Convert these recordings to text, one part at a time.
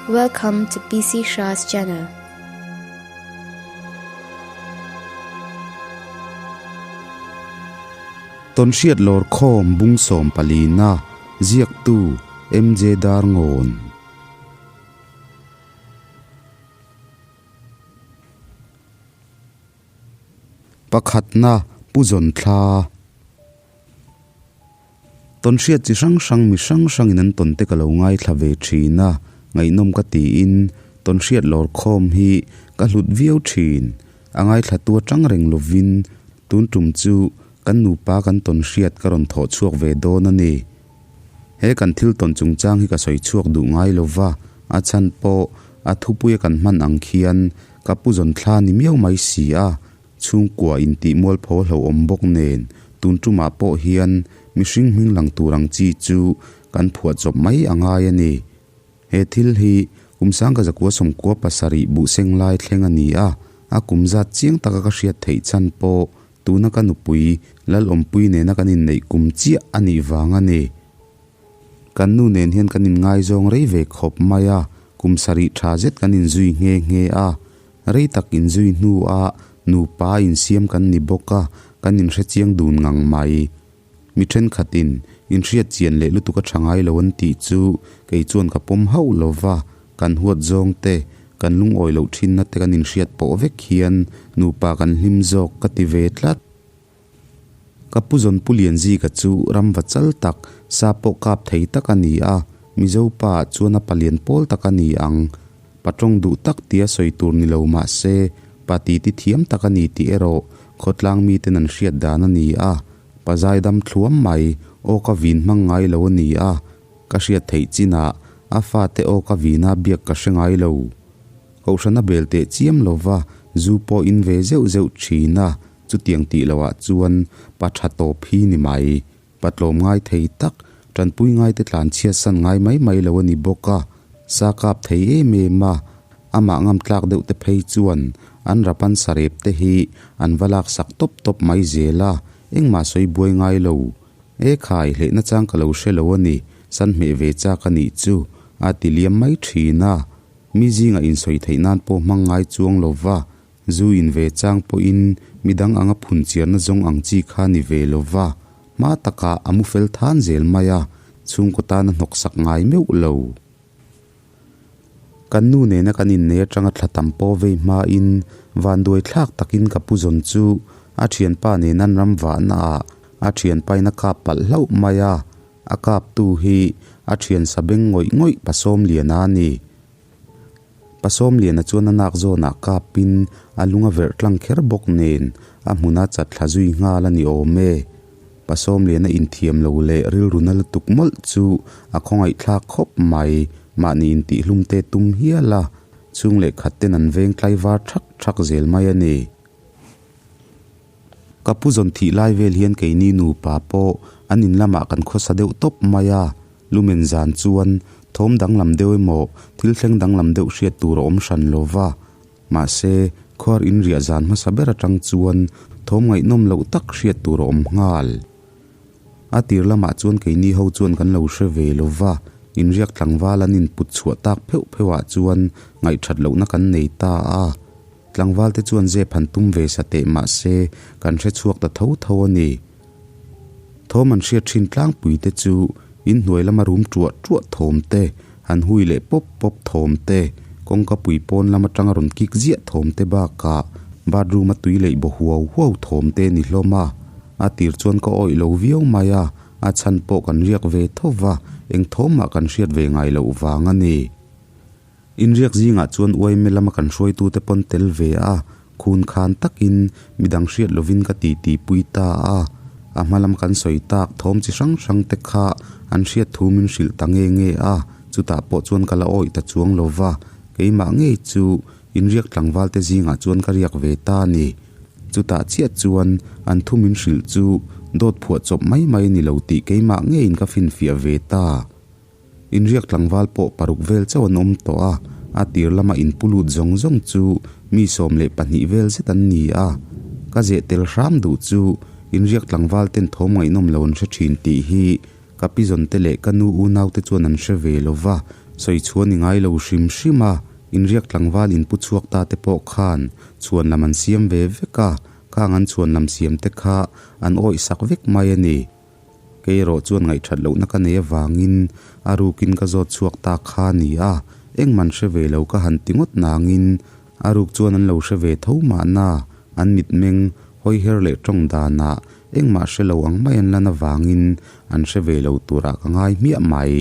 Welcome to PC Shah's channel. Tawnhriat lawrkhawm bung sawmpalina ziaktu MJ Darngawn. Pakhatna Pu Zawnthla. Tawnhriat chi hrang hrang mi hrang hrangin an tawn te ka lo ngaithla ve thin a, ngaihnawm ka tiin tawnhriat lawrkhawm hi ka hlut viau thin. A ngaithlatu atang reng lovin tun tum chu kan nupa kan tawnhriat ka rawn thawh chhuak ve dawn a ni. He kan thil tawn chungchang hi ka sawi chhuak duh ngai lova, a chhan pawh a thupuia kan hman ang khian ka pu zawn thla ni miau mai si a, Chhungkua intih mualpho hlauhawm bawk nen tun tumah pawh hian mihring hming lang tur ang chi chu kan phuah chawp mai a ngai a ni. He thil hi kum sangka zakua sawmkua pasarih buh seng lai thleng a ni a, a kum zat chiang taka ka hriat theih chhan pawh tuna ka nupui Lalawmpui nena kan inneih kum chiah a nih vang a ni. Kan nu nen hian kan inngaizawng rei ve khawp mai a, kum sarih tha zet kan inzui nghe nghe a, Rei tak inzui hnua nupa insiam kan ni bawk a, kan inhre chiang dun ngang mai. Mi thenkhatin inhriat chian leh lutuk a tha ngai lo an tih chu kei chuan ka pawm hauh lo va, kan huat zawng te, kan lungawi loh thinna te kan inhriat pawh vek hian nupa kan hlim zawk ka ti ve tlat. Ka pu zawn Pu Lianzika chu ram va chal tak, sa pawh kap thei tak a ni a, Mizo pa ah chuan a palian pawl tak a ni ang. Pa tawng duh tak tia sawi tur ni lo mah se, pa titi thiam tak a ni tih erawh khawtlang miten an hriat dan a ni a, pa zaidam thluam mai, aw ka vin hmang ngai lo a ni a, ka hriat theih chinah a fate aw ka vina biak ka hre ngai lo. Kohhrana bel teh chiam lova zu pawh in ve zeuh zeuh thin a, Chutiang tih loh ah chuan pa tha tawp hi ni mai. Pa tlawm ngai thei tak, tanpui ngai te tlan chhiat san ngai mai mai lo a ni bawk a, sa kap thei em em a, amah ngam tlak deuh te phei chuan an rapan sarep te hi an va lak sak tawp tawp mai zel a, engmah sawi buai ngai lo. E khai, hlehna chang ka lo hre lo a ni, san hmeh ve chak a nih chu, a ti liam mai thin a. Mi zingah insawi theih nan pawh hmang ngai chuang lo va, Zu in ve chang pawhin midang anga phun chiarna zawng ang chi kha ni ve lo va, hma takah a mu fel than zel mai a, chhungkaw tana hnawksak ngai meuh lo. Kan nu nena kan innei atanga thla tam pawh vei hmain vanduai thlak takin ka pu zawn chu a thianpa nena an ram vahna ah a thianpain a kap palh hlauh mai a, a kaptu hi a thian sa beng ngawih ngawih Pasawmliana a ni. Pasawmliana chuan a nak zawnah kapin a lung a verh tlang kher bawk nen a hmuna chat thla zui nghal a ni awm e. Pasawmliana inthiam lo leh rilru na lutuk mawlh chu a khawngaihthlak khawp mai, mahni intihhlum te tum hial a, chhung leh khat ten an veng tlaivar thak thak zel mai a ni. Ka pu zawn thih lai vel hian keini nupa pawh an in lamah kan khawsa deuh tawp mai a, lumen zan chuan thawm danglam deuh emaw thil thleng danglam deuh hriat tur a awm hran lo va. Mahse, khuar in riah zan hmasa ber atang chuan thawm ngaihnawm loh tak hriat tur a awm nghal. A tir lamah chuan keini ho chuan kan lo hre ve lo va, inriak tlangval an input chhuah tak pheuh pheuhah chuan ngaihthat lohna kan nei ta a. Tlangval te chuan zep han tum ve sa teh mah se kan hre chhuak ta tho tho a ni. Thawm an hriat thin tlangpui te chu inhnuai lama rum tuah tuah thawm te, han hui leh pawp pawp thawm te, kawngka pui pawn lam atanga rawn kik ziah thawm te bakah bathroom a tui leih baw huau huau thawm te a ni hlawm a. A tir chuan ka awih lo viau mai a, a chhan pawh kan riak ve tho va, eng thawm mah kan hriat ve ngai loh vang a ni. Inriak zingah chuan uaime lama kan hruaitute pawn tel ve a, khun khan takin midang hriat lovin ka titi pui ta a. A hma lam kan sawi tak thawm chi hrang hrang te kha an hriat thu min hrilh ta nge nge a, chutah pawh chuan ka la awih ta chuang lo va, keimah ngei chu inriak tlangval te zingah chuan ka riak ve ta a ni. Chutah chiah chuan an thu min hrilh chu dawt phuah chawp mai mai a ni lo tih keimah ngeiin ka finfiah ve ta. Inriak tlangval pawh paruk vel chauh an awm tawh a, a tir lama inpu lut zawng zawng chu mi 12 vel zet an ni a. Ka zeh tel hram duh chu inriak tlangval ten thawm ngaihnawm lo an hre thin tih hi ka pi zawn te leh ka nu unau te chuan an hre ve lo va, Sawi chhuan i ngai lo hrim hrim a, inriak tlangval inpu chhuak ta te pawh khan chhuan lam an siam ve vek a, khang an chhuan lam siam te kha an awih sak vek mai a ni. Kei erawh chuan ngaihthat lohna ka nei avangin a rukin ka zawt chhuak ta kha a ni a, engman hre ve lo ka han ti ngawt nangin a ruk chuan an lo hre ve tho mahna an mitmeng hawi her leh tawng danah engmah hre lo ang mai an lan avangin an hre ve lo turah ka ngai hmiah mai.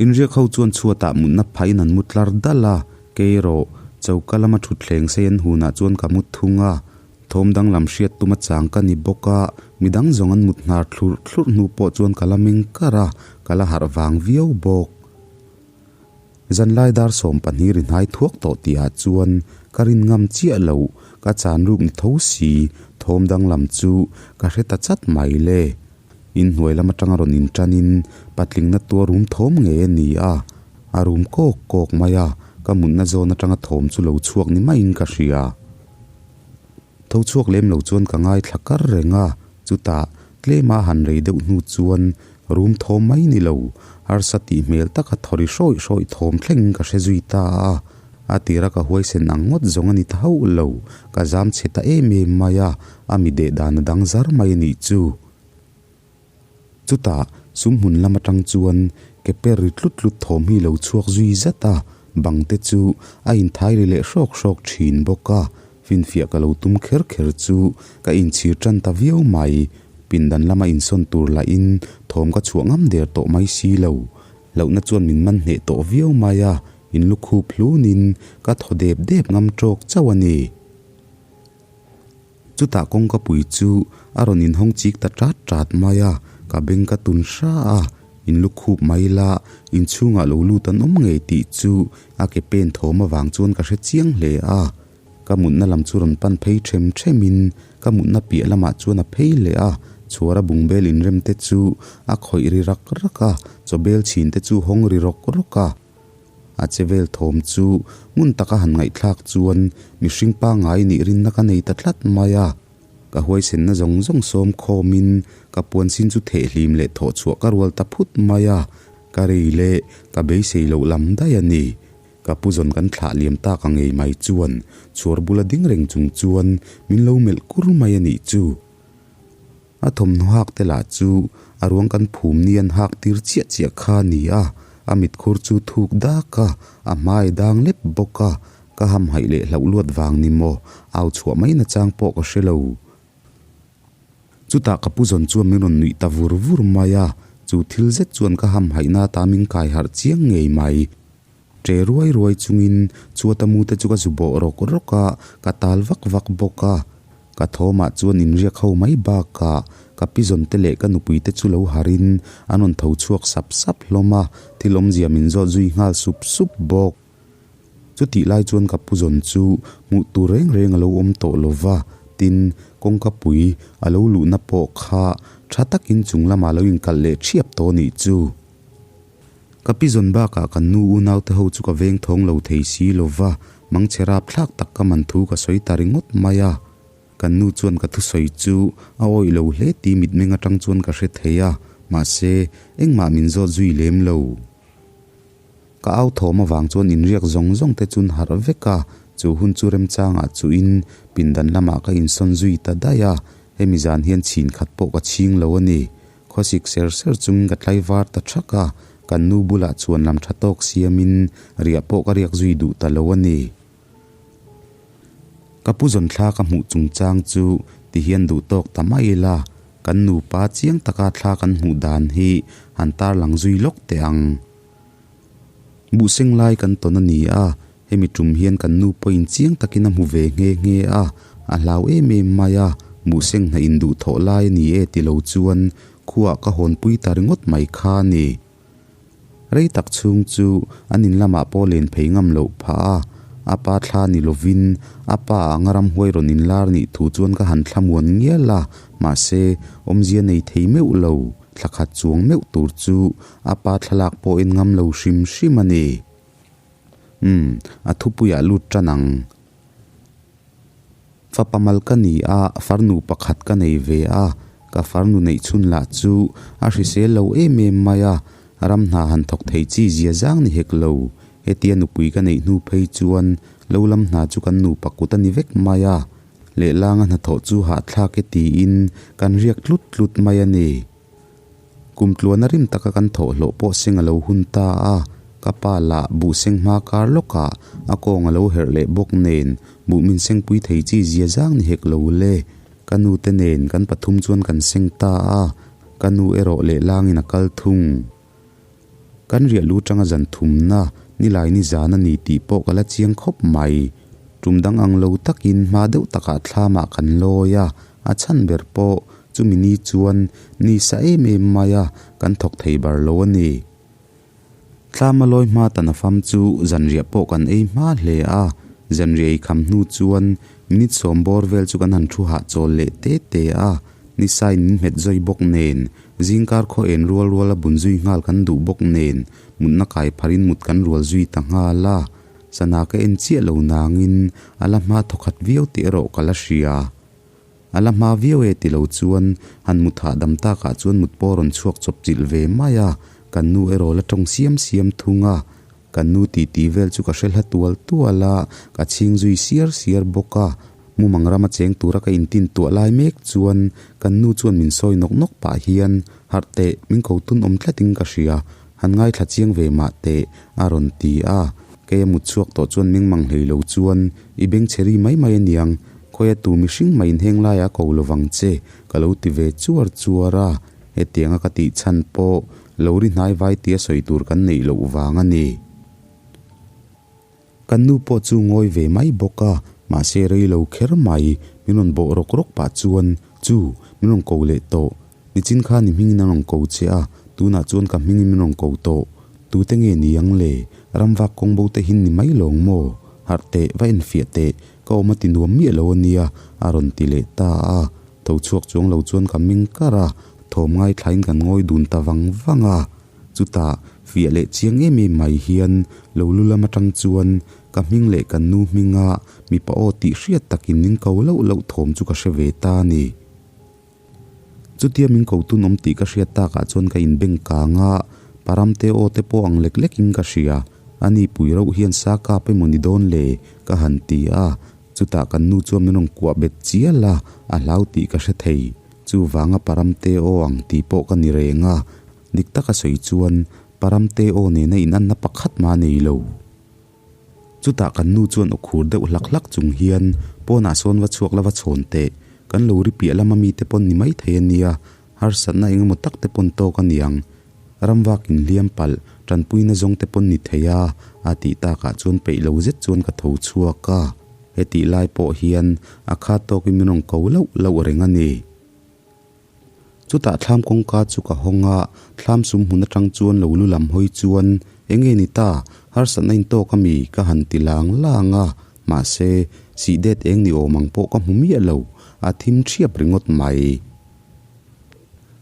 Inriak ho chuan chhuatah mutna phahin an mu tlar dal a, kei erawh choka lama thutthleng sei an hunah chuan ka mu thung a, thawm danglam hriat tuma chang ka ni bawk a, midang zawng an mut hnar thlurh thlurh hnu pawh chuan ka la meng kar a, ka la harh vang viau bawk. Zanlai dar 12 ri hnai thuak tawh tihah chuan ka rin ngam chiah loh, ka chan ruk ni tho si, thawm danglam chu ka hre ta chat mai le. Inhnuai lam atanga rawn inṭanin patlingna tua rum thawm ngei a ni a, a rum kawk kawk mai a, ka mutna zawn atanga thawm chu lo chhuak ni maiin ka hria. Tho chhuak lem lo chuan ka ngaithla kar reng a, chutah tlema han rei deuh hnu chuan rum thawm mai ni lo, harsa tih hmel taka thaw ri hrawih hrawih thawm thlengin ka hre zui ta a. A tira ka huaisen ang ngawt zawng a ni ta hauh lo, ka zam chhe ta em em mai a, a mi deh dan a dang zar mai a nih chu. Chutah sum hmun lam atang chuan ke per ri tlut tlut thawm hi lo chhuak zui zat a, bang te chu a inthai ri leh hrawk hrawk thin bawk a, finfiah ka lo tum kher kher chu ka inchhir tan ta viau mai, pindan lama insawn tur lahin thawm ka chhuah ngam der tawh mai si lo, hlauhna chuan min man hneh tawh viau mai a, In lukhup hlunin ka thaw dep dep ngam tawk chauh a ni. Chutah kawngka pui chu a rawn inhawng chik ta tat tat mai a, ka beng ka tun hra a, in lukhup mai la, inchhungah lo lut an awm ngei tih chu a ke pen thawm avang chuan ka hre chiang hle a. Ka mutna lam chu rawn pan phei them themin ka mutna piah lamah chuan a phei leh a, chhuara bungbel inrem te chu a khawih ri rak rak a, chawbel chhin te chu hawng ri rawk rawk a. A che vel thawm chu ngun taka han ngaihthlak chuan mihring pangngai nih rinna ka nei ta tlat mai a. Ka huaisenna zawng zawng sawm khawmin ka puan sin chu thehhlim leh thawh chhuah ka rual ta phut mai a, ka rei leh ka beisei loh lam daih a ni. Ka pu zawn kan thlah liam tak ang ngei mai chuan chhuar bula ding reng chung chuan min lo melh kur mai a nih chu. A thawmhnaw hak te lah chu a ruang kan phum ni an hak tir chiah chiah kha a ni a, a mitkhur chu thuk dak a, a hmai dang lep bawk a, ka hamhaih leh hlauh luat vang ni maw, au chhuah mai nachang pawh ka hre lo. Chutah ka pu zawn chuan min rawn nuih ta vur vur mai a, chu thil zet chuan ka hamhaihna ata min kai harh chiang ngei mai. Ṭe ruai ruai chungin chuata mute chu ka zu bawh rawk rawk a, ka tal vak vak bawk a. Ka thawmah chuan inriak ho mai bakah ka pizawn te leh ka nupui te chu lo harin an rawn tho chhuak sap sap hlawm a, thil awmzia min zawt zui nghal sup sup bawk. Chutih lai chuan ka puzawn chu hmuh tur reng reng a lo awm tawh lo va, tin, kawngka pui a lo luhna pawh kha tha takin chung lamah lo inkalh leh ṭhiap tawh nih chu. Ka pizawn bakah kan nu unaute ho chu ka veng thawng lo thei si lo va, mangchhe rap thlak tak ka man thu ka sawi ta ringawt mai a. Kan nu chuan ka thusawi chu a awih lo hle tih mitmeng atang chuan ka hre thei a, mahse, engmah min zawt zui lem lo. Ka au thawm avang chuan inriak zawng zawng te chun harh vek a, chu hun chu remchangah chuhin pindan lamah ka insawn zui ta daih a, hemi zan hian chhin khat pawh ka chhing lo a ni. Khawsik ser ser chungin ka tlaivar ta thak a, kan nu bulah chuan lam tha tawk siamin riah pawh ka riak zui duh ta lo a ni. Ka pu zawn thla ka hmuh chungchang chu ti hian duh tawk ta mai ila, kan nupa chiang taka thla kan hmuh dan hi han tarlang zui lawk teh ang. Buhseng lai kan tawn a ni a, hemi tum hian kan nu pawhin chiang takin a hmu ve nghe nghe a, a hlau em em mai a, buhseng hna induhthawh lai a ni e ti lo chuan khuaah ka hawnpui ta ringawt mai kha a ni. Rei tak chhung chu an in lamah pawh len phei ngam loh phah a, a pa thla ni lovin a pa anga ramhuai rawn inlar nih thu chuan ka han thlamuan ngial a, mahse awmzia nei thei meuh lo, thla khat chuang meuh tur chu a pa thlalak pawh en ngam lo hrim hrim a ni. Umm, a thupuiah lut tan ang. Fapa mal ka ni a, farnu pakhat ka nei ve a, ka farnu neih chhun lah chu a hrisel lo em em mai a, Ram hna han thawk thei chi zia zang ni hek lo. Hetia nupui ka neih hnu phei chuan lo lam hna chu kan nupa kut a ni vek mai a. Lehlanga hnathawh chu hahthlak e tiin kan riak tlut tlut mai a ni. Kum tluana rim taka kan thawh hlawh pawh seng a lo hun ta a, ka pa lah buh seng hma kar lawkah a kawng a lo herh leh bawk nen buh min sengpui thei chi zia zang ni hek lo le. Ka nu te nen kan pathum chuan kan seng ta a, ka nu erawh lehlangin a kal thung. Kan riah lu tanga zan thumna nilai ni zan a ni tih pawh ka la chiang khawp mai. Tum dang ang lo takin hma deuh takah thlamah kan lawi a, a chhan ber pawh chumi ni chuan ni sa em em mai a, kan thawk thei bar lo a ni. Thlama lawi hma ta nafam chu zanriah pawh kan ei hma hle a, zanriah ei kham hnu chuan minute sawm bawr vel chu kan han thu hahchawl leh te te a, ni sain min hmet zawi bawk nen Zingkar khaw en rual rual a bun zui nghal kan duh bawk nen mutna kai pharin mut kan rual zui ta nghal a, sana ka en chiah lo nangin a la hma thawkhat viau tih erawh ka la hria. A la hma viau e ti lo chuan han mut hahdam takah chuan mut pawh a rawn chhuak chawp chilh ve mai a, kan nu erawh la tawng siam siam thung a, kan nu titi vel chu ka hre hla tual tual a, ka chhing zui siar siar bawk a. Mumang rama cheng tura ka intin tuah lai mek chuan kan nu chuan min sawi nawk nawk pah hian harh teh min ko tun awm tlatin ka hria, han ngaithla chiang ve mah teh a rawn ti a. Kei a mut chhuak tawh chuan mengmang hlei lo chuan i beng chhe ri mai mai aniang, khawi a tu mihring mah inheng laiah a ko lovang che ka lo ti ve chuar chuar a, hetianga ka tih chhan pawh lo ri hnai vai tia sawi tur kan neih loh vang a ni. Kan nu pawh chu ngawi ve mai bawk a, mahse rei lo kher mai, min rawn bawh rawk rawk pah chuan, Chu, min rawn ko leh tawh. Nichin khan i hmingin an rawn ko che a, tunah chuan ka hmingin min rawn ko tawh. Tute nge ni ang le? Ramvak kawng bo te hin ni mai lawng maw? Harh teh, va enfiah teh, ka awm a ti nuam miah lo a nia, a rawn ti leh ta a. Tho chhuak chuang lo chuan ka meng kar a, thawm ngaithlain kan ngawi dun ta vang vang a. Chutah, fiah leh chiang em em mai hian lo lu lam atang chuan ka hming leh kan nu hminga mipa aw tih hriat takin min ko loh loh thawm chu ka hre ve ta a ni. Chutia min ko tun awm tih ka hriat takah chuan ka inbeng kang a, Paramte aw te pawh ang lek lekin ka hria, ani pui reuh hian sa kap emaw ni dawn le? ka han ti a, chutah kan nu chuan min rawn kuah bet chial a, a hlau tih ka hre thei. Chuvanga Paramte aw ang tih pawh ka ni reng a, Dik taka sawi chuan Paramte aw nena inanna pakhat mah a nei lo. Chutah kan nu chuan aw khur deuh hlak hlak chung hian pawnah sawn va chhuak la va chhawn teh, kan lo ri piah lama mite pawn ni maithei a nia, harsatna eng emaw tak te pawn tawk a niang. Ramvak inhliam palh, tanpuina zawng te pawn ni thei a, a tih takah chuan peih lo zet chuan ka tho chhuak a. Hetih lai pawh hian a khat tawkin min rawn ko lauh lauh reng a ni. Chutah thlam kawngka chu ka hawng a, thlam sum hmun atang chuan lo lu lam hawi chuan, Enge ni ta, harsatna in tawk ami? ka han ti lang lang a, mahse, sih det eng ni awm ang pawh ka hmu miah lo, a thim thiap ringawt mai.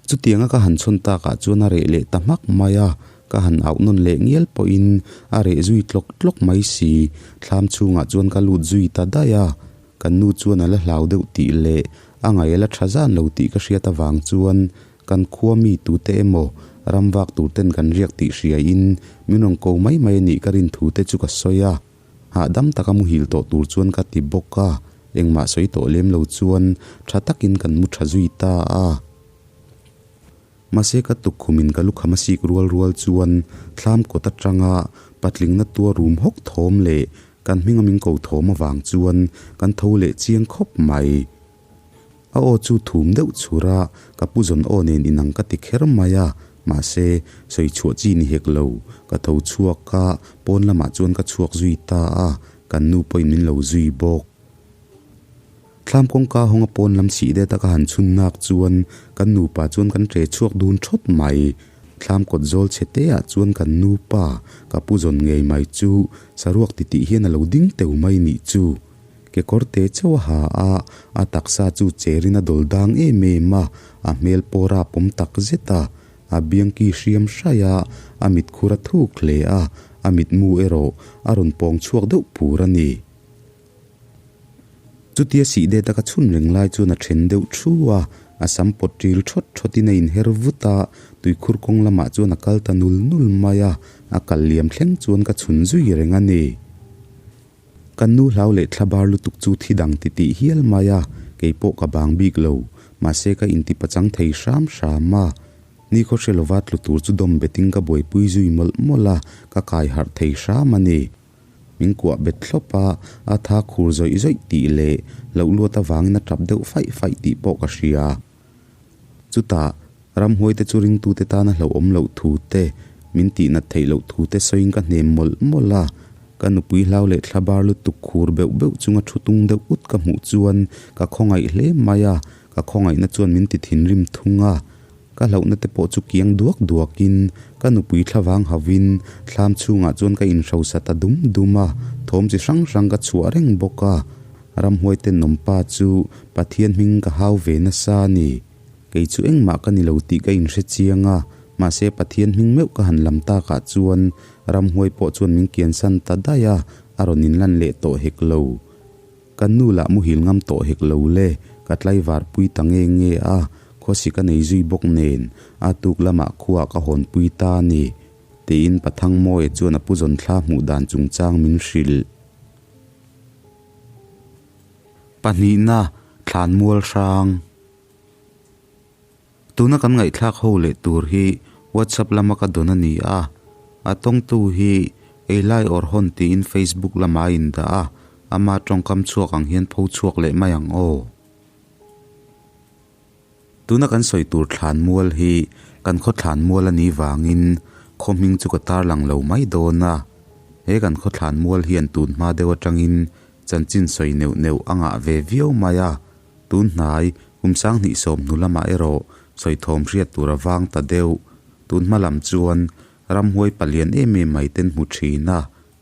Chutianga ka han chhawn takah chuan a reh leh ta hmak mai a, ka han auh nawn leh ngial pawhin a reh zui tlawk tlawk mai si, thlam chhungah chuan ka lut zui ta daih a. Kan nu chuan a la hlau deuh tih leh a ngaih a la tha zan lo tih ka hriat avang chuan kan khua mi tute emaw ram vak tur ten kan riak tih hriain min rawn ko mai mai a nih ka rin thu te chu ka sawi a. Hahdam taka muhil tawh tur chuan ka ti bawk a, engmah sawi tawh lem lo chuan tha takin kan mu tha zui ta a. Mahse ka tukkhum in ka lukham a sik rual rual chuan thlam kawt atanga patlingna tua rum hawk thawm leh kan hminga min ko thawm avang chuan kan tho leh chiang khawp mai. A aw chu thum deuh chhur a, ka pu zawn aw nen inang ka ti kher mai a, mahse sawi chhuah chi ni hek lo, ka tho chhuak a, pawn lamah chuan ka chhuak zui ta a, kan nu pawhin min lo zui bawk. Thlam kawngka hawnga pawn lam sih det a ka han chhun nak chuan kan nupa chuan kan ṭe chhuak dun ṭhawt mai. Thlam kawt zawl chhe te ah chuan kan nupa ka pu zawn ngei mai chu saruak titih hian a lo ding teu mai nih chu. Kekawr te chauh a ha a, a taksa chu cherin a dawl dang em em a, a hmel pawh rap awm tak zet a, a biang ki hriam hraih a, a mit khur a thuk hle a, a mitmu erawh a rawn pawng chhuak deuh pur a ni. Chutia sih det a ka chhun reng lai chuan a then deuh thu a, a sam pawt ṭil ṭhawt ṭhawtin a inher vut a, Tuikhur kawng lamah chuan a kal ta nul nul mai a, a kal liam thleng chuan ka chhun zui reng a ni. Kan nu hlau leh thlabar lutuk chu thi dang ti tih hial mai a, kei pawh ka bang bik lo, mahse ka inti pachang thei hram hram a. Ni khaw hre lova tlu tur chu dawm betin ka buaipui zui mawlh mawlh a, ka kai harh thei hram a ni. Min kuah bet thlawp a, a tha khur zawih zawih tih leh loh luat avangin a tap deuh faih faih tih pawh ka hria. Chutah, ramhuaite chu ringtute tana hlauhawm loh thu te, min tihnat theih loh thu te sawiin ka hnem mawlh mawlh a. Ka nupui hlau leh thlabar lutuk khur beuh beuh chunga thu tung deuh ut ka hmuh chuan ka khawngaih hle mai a, ka khawngaihna chuan min ti thinrim thung a. Ka hlauhna te pawh chu kiang duak duakin ka nupui thlavang hauhin thlam chhungah chuan ka inhrosa ta dum dum a, thawm chi hrang hrang ka chhuah reng bawk a. Ramhuai tenawmpa chu Pathian hming ka hau ve nasa a ni. Kei chu engmah ka ni lo tih ka inhre chiang a, mahse Pathian hming meuh ka han lam takah chuan ramhuai pawh chuan min kiansan ta daih a, a rawn inlan leh tawh hek lo. Ka nu lah muhil ngam tawh hek lo le, ka tlaivar pui ta nge nge a, khawsi ka nei zui bawk nen, a tuk lamah khuaah ka hawn pui ta a ni, tiin Pathangmawia chuan a pu zawnthla hmuh dan chungchang min hrilh. Pahnihna, Thlanmual hrang. Tuna kan ngaihthlak ho leh tur hi WhatsApp lama ka dawn a ni a, a tawngtu hi Eilai Awrhawn tiin Facebook lamah a indah a, ama tawngkam chhuak ang hian pho chhuak leh mai ang aw. Tuna kan sawi tur thlanmual hi kan khaw thlanmual a nih vangin khaw hming chu ka tarlang lo mai dawn a, he kan khaw thlanmual hian tun hma deuh atangin chanchin sawi neuh neuh a ngah ve viau mai a, tun hnai kum sanghnih sawm hnu lamah erawh sawi thawm hriat tur a vang ta deuh. Tun hma lam chuan ramhuai palian em em mai ten hmu thin a,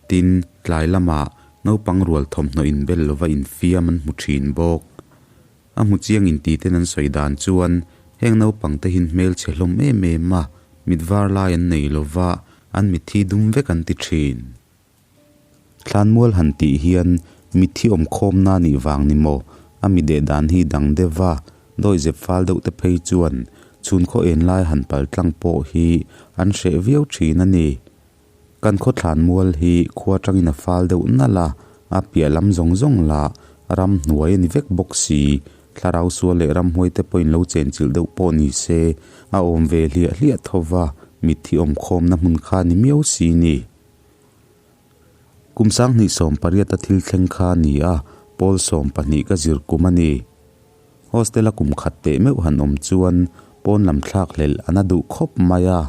tin tlai lamah naupang rual thawmhnaw inbel lova infiam an hmu thin bawk. A hmu chiang in tih ten an sawi dan chuan heng naupang te hin hmel chhe hlawm em em a, mit var lai an nei lo va, an mitthi dum vek an ti thin. Thlanmual han tih hian mitthi awm khawmna nih vang ni maw? A mi deh dan hi dang deuh va, dawihzep fal deuh te phei chuan chhun khaw en lai han pal tlang pawh hi an hreh viau thin a ni. Kan khaw thlanmual hi khua tangin a fal deuh nalh a, a piah lam zawng zawng lah ram hnuai a ni vek bawk si. Thlarau sual leh ramhuai te pawhin lo chenchilh deuh pawh ni se, a awm ve hliah hliah tho va, mitthi awmkhawmna hmun kha ni miau si ni. Kum sanghnih 18 a thil thleng kha a ni a, pawl 12 ka zir kum a ni. Hostel a kum khat teh meuh han awm chuan pawn lam thlak hlelh a na duh khawp mai a.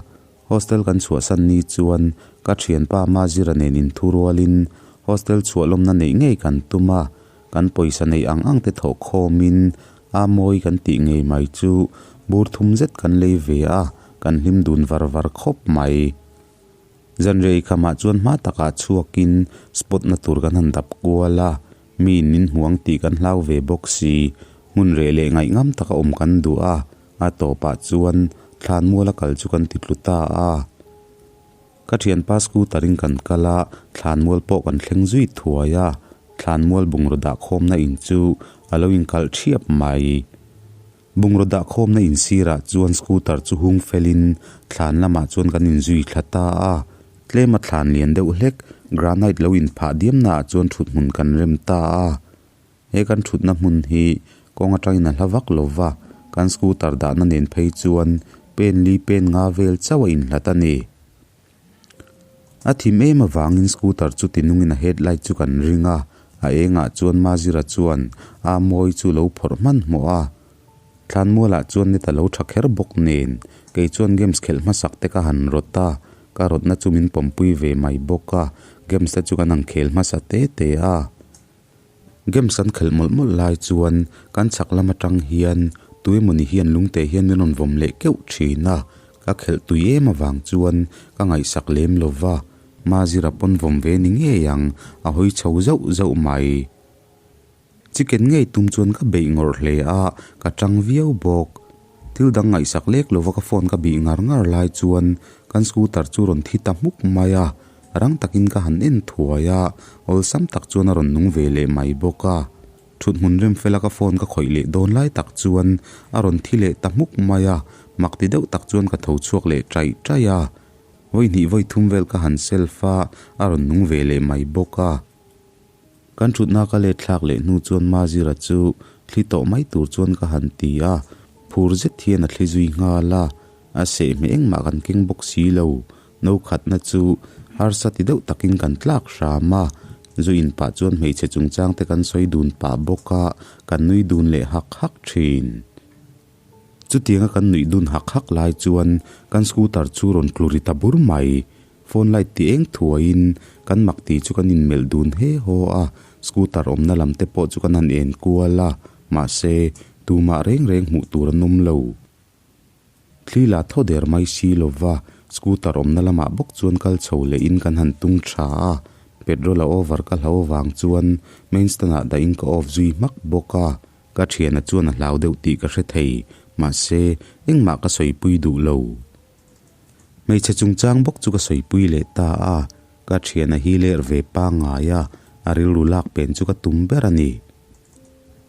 Hostel kan chhuahsan ni chuan ka thianpa Mazira nen inthurualin hostel chhuahlawmna neih ngei kan tum a, kan pawisa neih ang ang te thawh khawmin a mawi kan tih ngei mai chu bur thum zet kan lei ve a, kan hlim dun var var khawp mai. Zanrei khamah chuan hma takah chhuakin spot na tur kan han dap kual a, mi in min hmu ang tih kan hlau ve bawk si, hmun reh leh ngaihngam taka awm kan duh a, a tawpah chuan thlanmual a kal chu kan ti tlu ta a. Ka thianpa scooter in kan kal a, thlanmual pawh kan thleng zui thuai a, thlanmual bungraw dahkhawmna in chu a lo inkalh thiap mai. Bungraw dahkhawmna in sirah chuan scooter chu hung felin thlan lamah chuan kan inzui thla ta a, tlema thlan lian deuh hlek granite lo inphah diamnaah chuan thut hmun kan rem ta a. He kan thutna hmun hi kawng atangin a hla vak lo va, kan scooter dahna nen phei chuan pen li pen nga vel chauh a inhlat a ni. A thim em avangin scooter chu tinungin a headlight chu kan ring a, a engah chuan Mazira chuan a mawi chu lo phawrh hmanhmawh a. Thlanmualah chuan net a lo tha kher bawk nen, kei chuan games khelh hmasak te ka han rawt a, ka rawtna chu min pawmpui ve mai bawk a, games te chu kan han khel hmasa te te a. Games kan khelh mawlh mawlh lai chuan kan chhak lam atang hian tuemawni hian lungte hian min rawn vawm leh keuh thin a, ka khelh tui em avang chuan ka ngaihsak lem lo va, Mazira pawn vawm ve ni ngei ang, a hawi chho zauh zauh mai. Chicken ngei tum chuan ka beih ngawrh hle a, ka tang viau bawk. Thil dang ngaihsak lek lova ka phone ka bih ngar ngar lai chuan kan scooter chu rawn thi ta hmuk mai a, rang takin ka han en thuai a, awlsam tak chuan a rawn nung ve leh mai bawk a. Thut hmun rem fela ka phone ka khawih leh dawn lai tak chuan a rawn thi leh ta hmuk mai a, Mak ti deuh tak chuan ka tho chhuak leh ṭaih ṭaih a. Vawi hnih vawi thum vel ka han self a, a rawn nung ve leh mai bawk a. Kan thutna ka let thlak leh hnu chuan Mazira chu thli tawh mai tur chuan ka han ti a, phur zet hian a thli zui nghal a. A sehhmeh engmah kan keng bawk si lo. No khatna chu harsa ti deuh takin kan tlak hram a, zu in pah chuan hmeichhe chungchang te kan sawi dun pah bawk a, kan nui dun leh hak hak thin. Chutianga kan nuih dun hak hak lai chuan kan scooter chu rawn tlu ri ta bur mai. Phone light ti eng thuaiin kan mak ti chu kan inmelh dun he haw a, scooter awmna lam te pawh chu kan han en kual a, mahse tumah reng reng hmuh tur an awm lo. Thli la thaw der mai si lova, scooter awmna lamah bawk chuan kal chho lehin kan han tung tha a, petrol a over ka hlau avang chuan main stand ah dahin ka off zui hmak bawk a, ka thiana chuan a hlau deuh tih ka hre thei, mahse engmah ka sawipui duh lo. Hmeichhe chungchang bawk chu ka sawipui leh ta a, ka thiana hi ler ve pangngai a, a rilru lak pen chu ka tum ber a ni.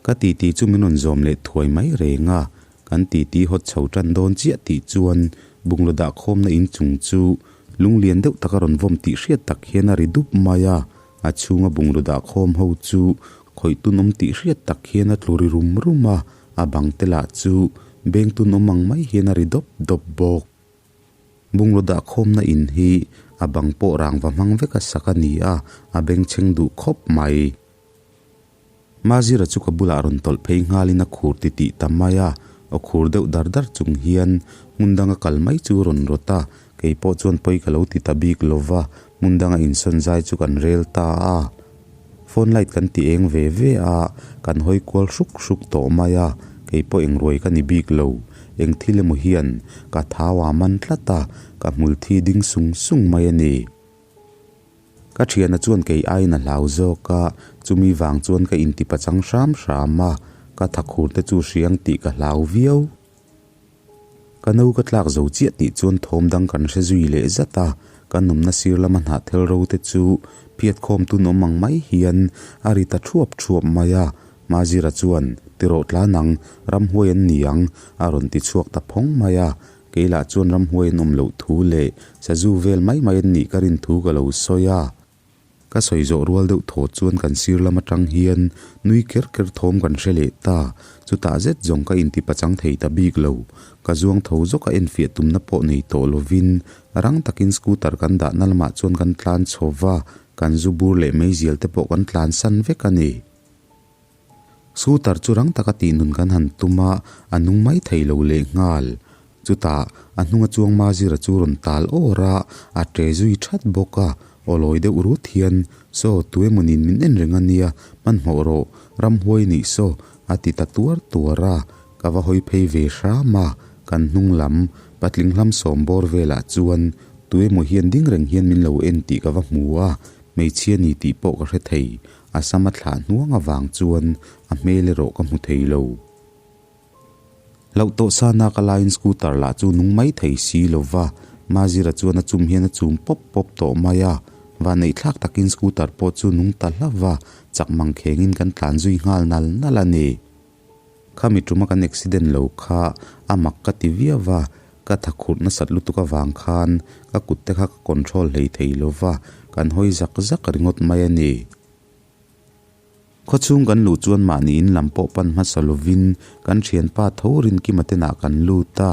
Ka titi chu min rawn zawm leh thuai mai reng a, kan titi hawt chho tan dawn chiah tih chuan bungraw dah khawmna inchung chu lunglian deuh taka rawn vawm tih hriat tak hian a ri dup mai a, a chhunga bungraw dah khawm ho chu khawih tunawm tih hriat tak hian a tlu ri rum rum a, a bang te lah chu beng tunawm ang mai hian a ri dawp dawp bawk. Bungraw dah khawmna in hi a bang pawh rangva hmang veka sak a ni a, a bengchheng duh khawp mai. Mazira chu ka bulah rawn tawlh phei nghalin a khur ti tih ta mai a, aw khur deuh dar dar chung hian hmun danga kal mai chu rawn rawt a, kei pawh chuan pawi ka lo ti ta bik lo va, hmun danga insawn zai chu kan rel ta a. Phone light kan ti eng ve ve a, kan hawi kual hruk hruk tawh mai a, kei pawh eng ruai ka ni bik lo, eng thil emaw hian ka thau a man tlat a, ka hmul thi ding sung sung mai a ni. Ka thiana chuan kei aiin a hlau zawk a, chumi vang chuan ka inti pachang hram hram a, ka thakhur te chu hriang tih ka hlau viau. Ka no ka tlak zo chiah tih chuan thawm dang kan hre zui leh zat a, ka nawmna sir lama hnahthel ro te chu phiat khawm tun awm ang mai hian a ri ta thuap thuap mai a, Mazira chuan, Tirawh tlan ang, ramhuai an ni ang, a rawn ti chhuak ta phawng mai a, Kei lah chuan ramhuai an awm loh thu leh sazu vel mai mai an nih ka rin thu ka lo sawi a. Ka sawi zawh rual deuh thaw chuan kan sir lam atang hian nui ker ker thawm kan hre leh ta. Chutah zet zawng ka inti pachang thei ta bik lo. Ka zuang tho zawk a enfiah tumna pawh nei tawh lovin rang takin scooter kan dahna lamah chuan kan tlan chho va, kan zu bur leh meizial te pawh kan tlan san vek a ni. Scooter chu rang taka tih nun kan han tum a, a nung mai thei lo leh nghal. Chutah, a hnunga chuang Mazira chu rawn tal awr a, a ṭe zui ṭhat bawk a. Aw lawi deuh rut hian, Saw, tu emawnin min en reng a nia, hmanhmawh rawh, ramhuai nih saw, a ti ta tuar tuar a. Ka va hawi phei ve hram a, kan hnung lam, patling hlam sawm bawr velah chuan tu emaw hian ding reng hian min lo en tih ka va hmu a, hmeichhia ni tih pawh ka hre thei. A sam a thlah hnuang avang chuan a hmel erawh ka hmu thei lo. Hlauh tawh sana ka laiin scooter lah chu nung mai thei si lo va, Mazira chuan a chum hian a chum pawp pawp tawh mai a. Vanneihthlak takin scooter pawh chu nung ta hlauh va, chak mang khengin kan tlan zui nghal nal nal a ni. Khami tuma kan accident lo kha a mak ka ti viau va, ka tha khurh nasat lutuk avang khan ka kut te kha ka control hlei thei lo va, kan hawi zak zak ringawt mai a ni. Khawchhung kan luh chuan mahni in lam pawh pan hmasa lovin kan thianpa tho Rinkima tenah kan lut a,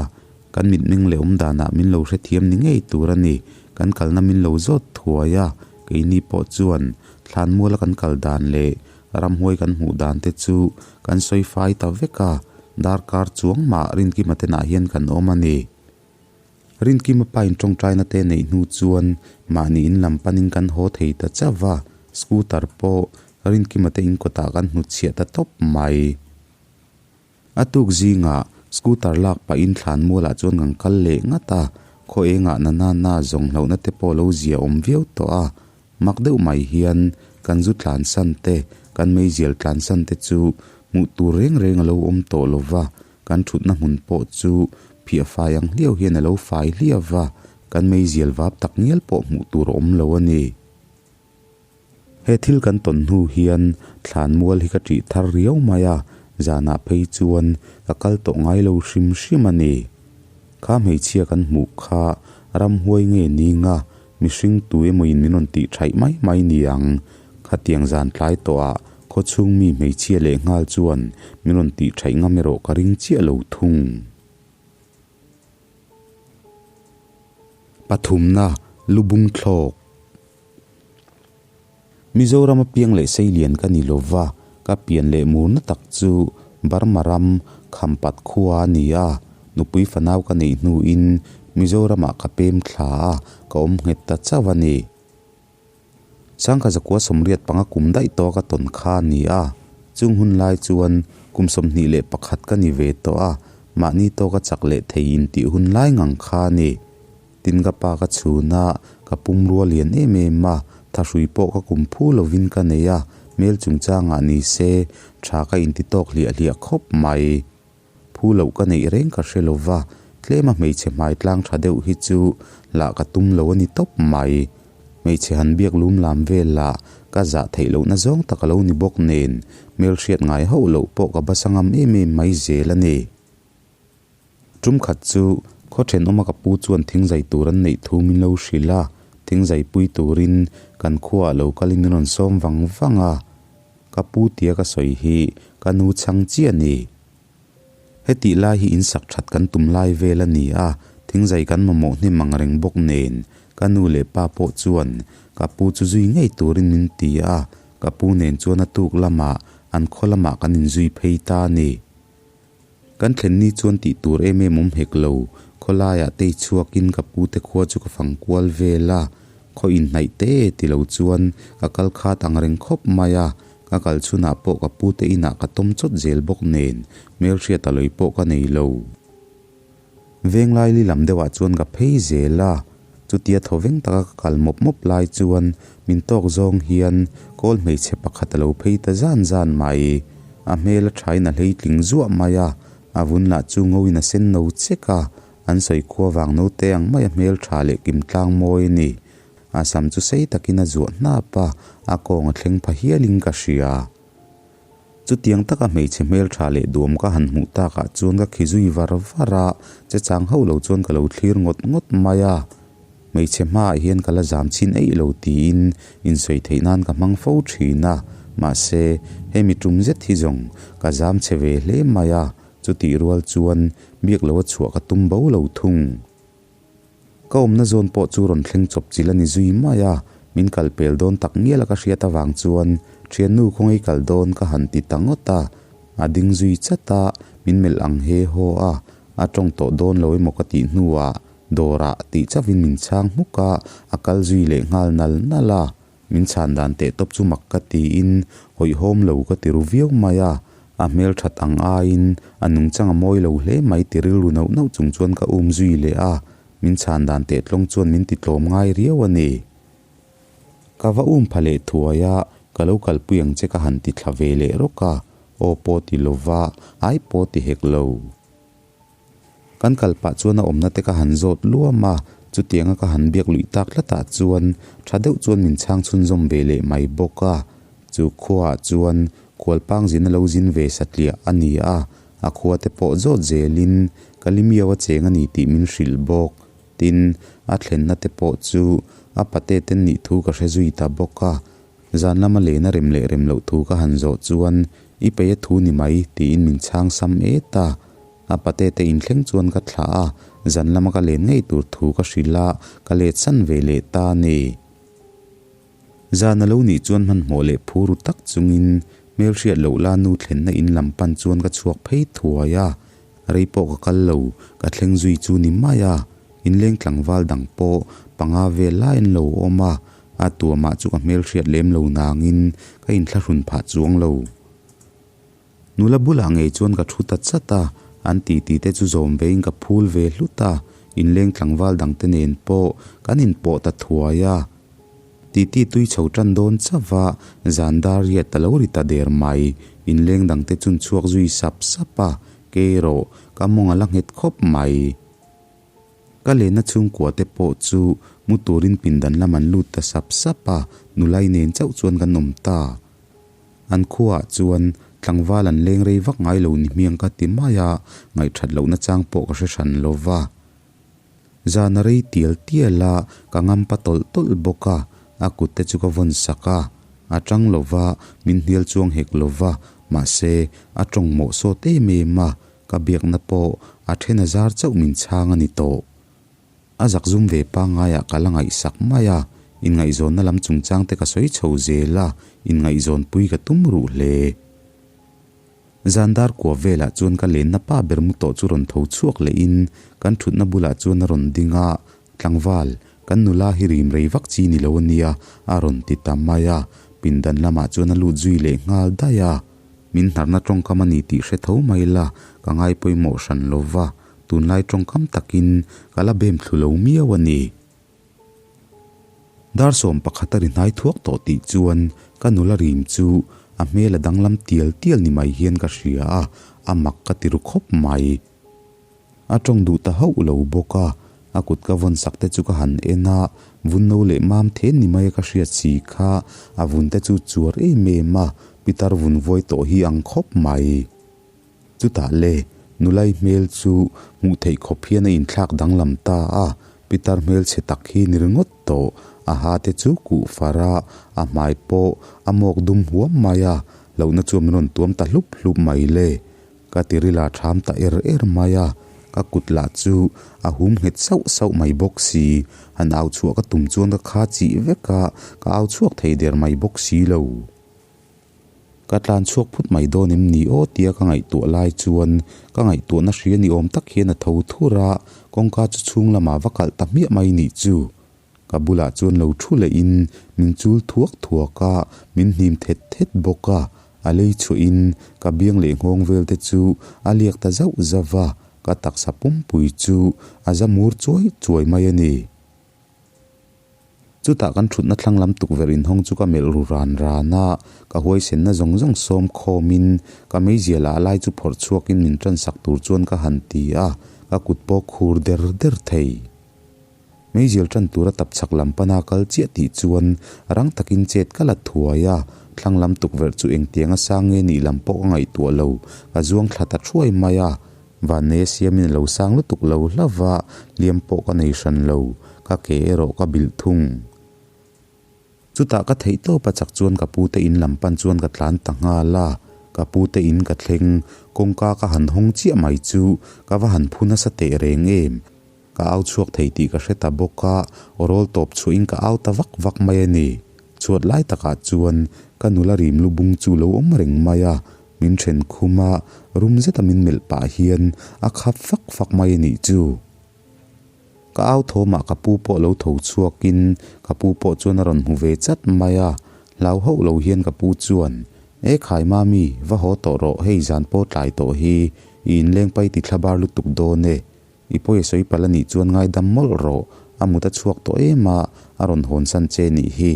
kan mitmeng leh awm danah min lo hrethiam ni ngei tur a ni, kan kalna min lo zawt thuai a, keini pawh chuan thlanmuala kan kal dan leh Ramhuai kan hmuh dan te chu kan sawi fai ta vek a, darkar chuang mah Rinkima te nah hian kan awm a ni. Rinkima pa in tawngtaina te neih hnu chuan mahni in lam panin kan haw thei ta chauh va, scooter pawh Rinkima te in kawtah kan hnutchhiah ta tawp mai. A tuk zingah scooter lak pahin thlan mualah chuan kan kal leh ngat a, khaw engah na na na zawng hlauhna te pawh lo zia awm viau tawh a. Mak deuh mai hian kan zu tlan san te, kan meizial tlan san te chu hmuh tur reng reng a lo awm tawh lo va, kan thutna hmun pawh chu phiah fai ang hliau hian a lo fai hliau va, kan meizial vap tak ngial pawh hmuh tur a awm lo a ni. He thil kan tawn hnu hian thlan mual hi ka ṭih thar riau mai a, zanah phei chuan ka kal tawh ngai lo hrim hrim a ni. Kha hmeichhia kan hmuh kha ramhuai nge ni nga mihring tu emawin min rawn tih thaih mai mai ni ang. Khatiang zan tlai tawhah khawchhung mi hmeichhia leh nghal chuan min rawn tih thaih ngam erawh ka ring chiah lo thung. Pathumna, Lubung thlawk. Mizoram a piang leh seilian ka ni lo va, ka pian leh murna tak chu Burma ram Khampat khua a ni a, nupui fanau ka neih hnuin Mizoramah ka pem thla a, ka awm nghet ta chauh a ni. Sangkha zakua 85 kum daih tawh ka tawn kha a ni a, chung hun lai chuan kum 21 ka ni ve tawh a, mahni tawka chak leh thei intih hun lai ngang kha a ni. Tin ka pa ka chhun a, ka pumrua lian em em a, thahrui pawh ka kum phu lovin ka nei a, hmel chungchangah ni se tha ka inti tawk hliah hliah khawp mai. Phu loh ka neih reng ka hre lova, tlema hmeichhe hmai tlang tha deuh hi chu lah ka tum lo a ni tawp mai. Hmeichhe han biak lum lam vel lah ka zah theih lohna zawng tak a lo ni bawk nen, hmelhriat ngai hauh loh pawh ka basa ngam em em mai zel a ni. Tum khat chu khaw thenawma ka pu chuan thingzai tur an neih thu min lo hrilh a, thingzai pui turin kan khuaah lo kalin min rawn sawm vang vang a. Ka pu tia ka sawi hi ka nu chhang chiah a ni. Hetih lai hi insak that kan tum lai vel a ni a, thingzai kan mamawh hnem ang reng bawk nen ka nu leh pa pawh chuan ka pu chu zui ngei turin min ti a, ka pu nen chuan a tuk lamah an khaw lamah kan inzui phei ta a ni. Kan thlen ni chuan tih tur em em awm hek lo, khawlaiah tei chhuakin ka pute khua chu ka fang kual vel a, khaw inhnaih te ti lo chuan ka kal khat ang reng khawp mai a, ka kal chhunah pawh ka pute inah ka tawm chawt zel bawk nen hmelhriat a lawi pawh ka nei lo. Venglai li lam deuhah chuan ka phei zel a, chutia thaw veng taka ka kal mawp mawp lai chuan min tawk zawng hian kawl hmeichhe pakhat a lo phei ta zan zan mai. A hmel a thain a hleitling zuah mai a, a vun lah chu ngoin a sen no chek a, an sawi khua vang naute ang mai a hmel tha leh kim tlang mawi a ni. A sam chu sei takin a zuah hnap a, a kawng a thleng pha hialin ka hria. Chutiang taka hmeichhe hmeltha leh duam ka han hmuh takah chuan ka khi zui var var a, che chang hauh lo chuan ka lo thlir ngawt ngawt mai a. Hmeichhe hmaah hian ka la zam chhin eih lo tiin insawi theih nan ka hmang fo thin a, mahse hemi tum zet hi zawng ka zam chhe ve hle mai a, chutih rual chuan biak loa chhuah ka tum bo lo thung. Ka awmna zawn pawh chu rawn thleng chawp chilh a ni zui mai a, min kal pel dawn tak ngial a ka hriat avang chuan thiannu khawngaih kal dawn ka han ti ta ngawt a, a ding zui chat a, min melh ang he haw a, a tawng tawh dawn lo emaw ka tih hnuah dawrah tih chauhin min chhang hmuk a, a kal zui leh nghal nal nal a. Min chhan dan teh tawp chu mak ka tiin hawihhawm lo ka ti ru viau mai a, a hmel that ang aiin a nungchang a mawi lo hle mai ti rilru nauh nauh chung chuan ka um zui leh a, min chhan dan teh tlawng chuan min ti tlawm ngai riau a ni. Ka va um pha leh thuai a, ka lo kalpui ang che ka han ti thla ve leh rawk a, aw pawh ti lova, ai pawh ti hek lo. Kan kal pah chuan a awmna te ka han zawt luam a, chutianga ka han biak luih tak tlatah chuan tha deuh chuan min chhang chhunzawm ve leh mai bawk a. Chu khuaah chuan khualpang zin a lo zin ve satliah a ni a, a khua te pawh zawt zelin Kalimiau a cheng a ni tih min hrilh bawk. Tin, a thlenna te pawh chu a pate ten nih thu ka hre zui ta bawk a. Zan lama lena rem leh rem loh thu ka han zawh chuan, I peih a thu ni mai, tiin min chhang sam et a. A pate te inthleng chuan ka thlah a, zan lama ka len ngei tur thu ka hrilh a, ka let san ve leh ta a ni. Zan a lo nih chuan hmanhmawh leh phur ru tak chungin hmelhriat loh la nu thlenna in lam pan chuan ka chhuak phei thuai a, rei pawh ka kal lo, ka thleng zui chu ni mai a, inleng tlangval dang pawh panga vel lai an lo awm a, a tuamah chu ka hmelhriat lem lo nangin ka inthlahrun phah chuang lo. Nula bulah ngei chuan ka thu ta chat a, an titi te chu zawm vein ka phul ve hlut a, inleng tlangval dangte nen pawh kan inpawh ta thuai a. Titi tui chho tan dawn chauh a, zan dar riat a lo ri ta der mai, inleng dangte chun chhuak zui sap sap a, kei erawh ka mawng a la nghet khawp mai. Ka lenna chhungkua te pawh chu mu turin pindan lam an lut ta sap sap a, nulai nen chauh chuan kan awm ta. An khuaah chuan tlangval an leng rei vak ngai lo ni hmiang ka ti mai a, ngaihthat lohna chang pawh ka hre hran lo va. Zan a rei tial tial a, ka ngampa tawlh tawlh bawk a, a kut te chu ka vawn sak a. A tang lo va, min hnial chuang hek lo va, mahse, a tawng mawh sawt em em a, ka biakna pawh a then a zar chauh min chhang a ni tawh. A zakzum ve pangaiah ka la ngaihsak mai a, inngaihzawnna lam chungchang te ka sawi chho zel a, inngaihzawnpui ka tum ruh hle. Zan dar kua velah chuan ka lenna pa ber mu tawh chu rawn tho chhuak lehin kan thutna bulah chuan a rawn ding a, Tlangval, kan nula hi rim rei vak chi ni lo a nia, a rawn ti ta mai a, pindan lamah chuan a lut zui leh nghal daih a. Min hnarna tawngkam a ni tih hre tho mai la, ka ngai pawimawh hran lo va, tunlai tawngkam takin ka la bem thlu lo miau a ni. Dar 11 a ri hnai thuak tawh tih chuan ka nula rim chu a hmel a danglam tial tial ni mai hian ka hria a, a mak ka ti ru khawp mai. A tawng duh ta hauh lo bawk a, a kut ka vawn sak te chu ka han en a, vun no leh mam then ni mai a ka hriat si kha, a vun te chu chuar em em a, pitar vun vuai tawh hi ang khawp mai. Chutah le, nulai hmel chu hmuh theih khawp hian a inthlak danglam ta a, pitar hmelchhe tak hi ni ringawt tawh, a ha te chu kuh far a, a hmai pawh a mawk dum huam mai a, lohna chuan min rawn tuam ta hlup hlup mai le. Ka tiril a ṭham ta er er mai a, ka kut lah chu a hum nghet sauh sauh mai bawk si, han au chhuah ka tum chuan ka kha chih vek a, ka au chhuak thei der mai bawk si lo. Ka tlan chhuak phut mai dawn em ni aw tia ka ngaihtuah lai chuan ka ngaihtuahna hria ni awm tak hian a tho thur a, kawngka chu chhung lamah va kalh ta hmiah mai nih chu. Ka bulah chuan lo thu lehin min chul thuak thuak a, min hnim thet thet bawk a, a lei chhuahin ka biang leh nghawng vel te chu a liak ta zauh zauh va, ka taksa pumpui chu a za mur chuai chuai mai a ni. Chutah kan thutna thlang lam tukverh inhawng chu ka melh ru ran ran a, ka huaisenna zawng zawng sawm khawmin ka meizial ah lai chu phawrh chhuakin min tansak tur chuan ka han ti a, ka kut pawh khur der der thei. Meizial tan tura tap chhak lam pana kal chiah tih chuan rang takin chet ka la thuai a, thlang lam tukverh chu engtianga sang nge nih lam pawh ka ngaihtuah lo, ka zuang thla ta thuai mai a. Vanneia siamin a lo sang lutuk lo hlauh va, hliam pawh ka nei hran lo, ka ke erawh ka bilh thung. Chutah ka theih tawp a chak chuan ka pute in lam pan chuan ka tlan ta nghal a, ka pute in ka thleng, kawngka ka han hawng chiah mai chu ka va han phu nasa teh reng em. Ka au chhuak thei tih ka hre ta bawk a, aw rawl tawp chhuahin ka au ta vak vak mai a ni. Chhuat lai takah chuan ka nula rim lu bung chu lo awm reng mai a, min then khum a, rum zeta min melh pah hian a khap fak fak mai a nih chu. Ka au thawmah ka pu pawh lo tho chhuakin ka pu pawh chuan a rawn hmu ve chat mai a, hlau hauh lo hian ka pu chuan, E khai mami, va haw tawh rawh, hei zan pawh tlai tawh hi, i inleng pai ti thla bar lutuk dawn e. I pawi a sawi palh a nih chuan ngaidam mawlh rawh, a mut a chhuak tawh em a, a rawn hawn san che nih hi,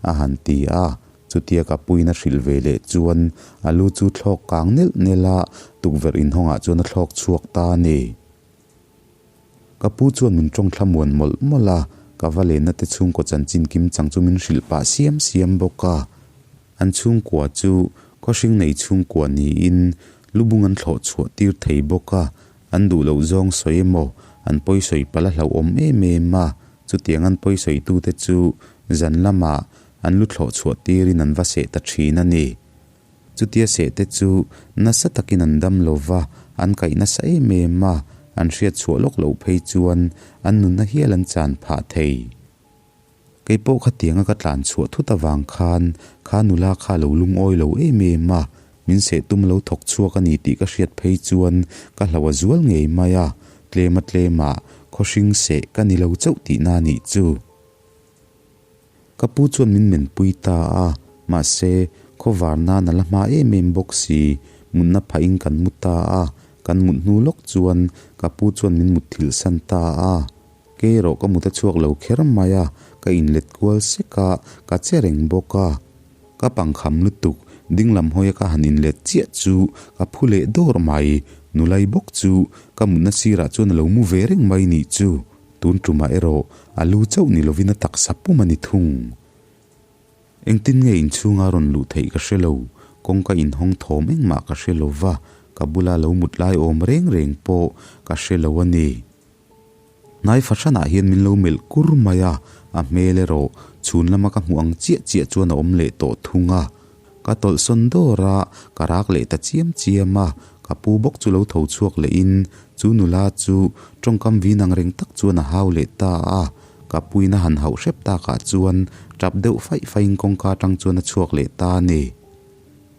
a han ti a. Chutia ka puiin a hrilh ve leh chuan a lu chu thlawk kang nelh nelh a, tukverh inhawngah chuan a thlawk chhuak ta a ni. Ka pu chuan min tawng thlamuan mawlh mawlh a, ka va lenna te chhungkaw chanchin kim chang chu min hrilh pah siam siam bawk a. An chhungkua chu khawhring nei chhungkua niin lubung an thlawh chhuah tir thei bawk a, An duh loh zawng sawi emaw, an pawi sawi palh a hlauhawm em em a, chutiang an pawi sawitute chu zan lamah an lu thlawh chhuah tirin an va seh ta thin a ni. Chutia sehte chu nasa takin an dam lo va, an kaih nasa em em a, an hriat chhuah lawk loh phei chuan an nunna hial an chan phah thei. Kei pawh khatianga ka tlan chhuah thut avang khan kha nula kha lo lungawi lo em em a, min seh tum lo thawk chhuak a ni tih ka hriat phei chuan ka hlo a zual ngei mai a, tlema tlema khawhring seh ka ni lo chauh tihna a nih chu. Ka pu chuan min menpui ta a, mahse khawvar nan a la hma em em bawk si, mutna phahin kan mu ta a, kan mut hnu lawk chuan ka pu chuan min mutthilh san ta a. Kei erawh ka mut a chhuak lo kher mai a, ka inlet kual sek a, ka che reng bawk a. Ka pangkham lutuk, ding lam hawia ka han inlet chiah chu ka phu leh dawr mai. Nulai bawk chu ka mutna sirah chuan a lo mu ve reng mai nih chu. Tun tumah erawh a lu chauh ni lovin a taksa pum a ni thung. Engtin nge inchhunga rawn luh theih ka hre lo, kawngka inhawng thawm engmah ka hre lo va, ka bula lo mut lai awm reng reng pawh ka hre lo a ni. Hnai fahranah hian min lo melh kur mai a, a hmel erawh chhun lama ka hmuh ang chiah chiah chuan a awm leh tawh thung a. Ka tawlhsawn dawr a, ka rak leh ta chiam chiam a, ka pu bawk chu lo tho chhuak lehin chu nula chu tawngkam vin ang reng tak chuan a hau leh ta a. Ka puin a han hauh hrep takah chuan tap deuh faih faihin kawngka atang chuan a chhuak leh ta a ni.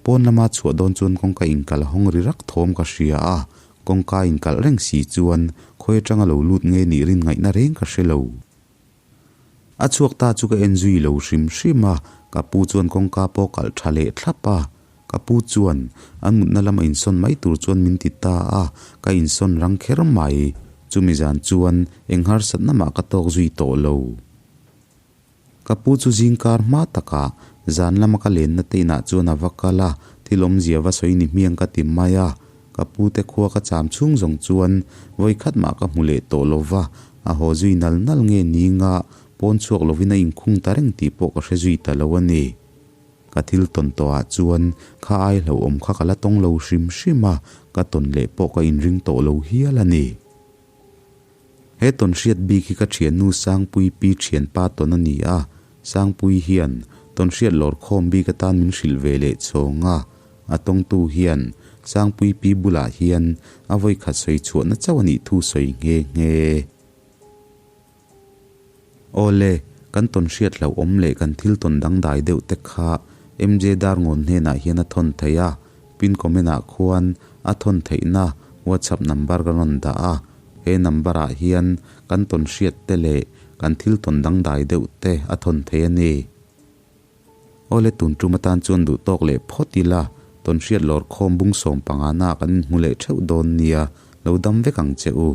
Pawn lama chhuah dawn chuan kawngka inkalh hawng ri rak thawm ka hria a, kawngka inkalh reng si chuan khawi atanga lo lut nge nih rin ngaihna reng ka hre lo. A chhuak ta chu ka en zui lo hrim hrim a, ka pu chuan kawngka pawh kalh tha leh thlap a. Ka pu chuan an mutna lama insawn mai tur chuan min ti ta a, ka insawn rang kher mai. Chumi zan chuan eng harsatna mah ka tawk zui tawh lo. Ka pu chu zingkar hma takah zan lama ka lenna te inah chuan a va kal a, thil awmzia va sawi ni hmiang ka ti mai a. Ka pu te khua ka cham chhung zawng chuan vawi khat mah ka hmu leh tawh lo va, a haw zui nal nal nge ni nga pawn chhuak lovin a inkhung ta reng tih pawh ka hre zui ta lo a ni. Ka thil tawn tawhah chuan kha ai hlauhawm kha ka la tawng lo hrim hrim a, ka tawn leh pawh ka inring tawh lo hial a ni. He tawn hriat bik hi ka thiannu Sangpui pi thianpa tawn a ni a, Sangpui hian tawn hriat lawr khawm bik atan min hrilh ve leh chhawng a, a tawngtu hian Sangpui pi bulah hian a vawikhat sawi chhuahna chauh a nih thu sawi nghe nghe. Awle, kan tawn hriat hlauhawm leh kan thil tawn dangdai deuh te kha MJ Darngawn hnenah hian a thawn theih a, pin comment ah khuan a thawn theihna WhatsApp number ka rawn dah a, he number ah hian kan tawn hriat te leh kan thil tawn dangdai deuh te a thawn thei a ni. Awle, tun tum atan chuan duh tawk leh phawt ila, tawn hriat lawr khawm bung 15 na ah kan inhmu leh theuh dawn nia, lo dam vek ang che u.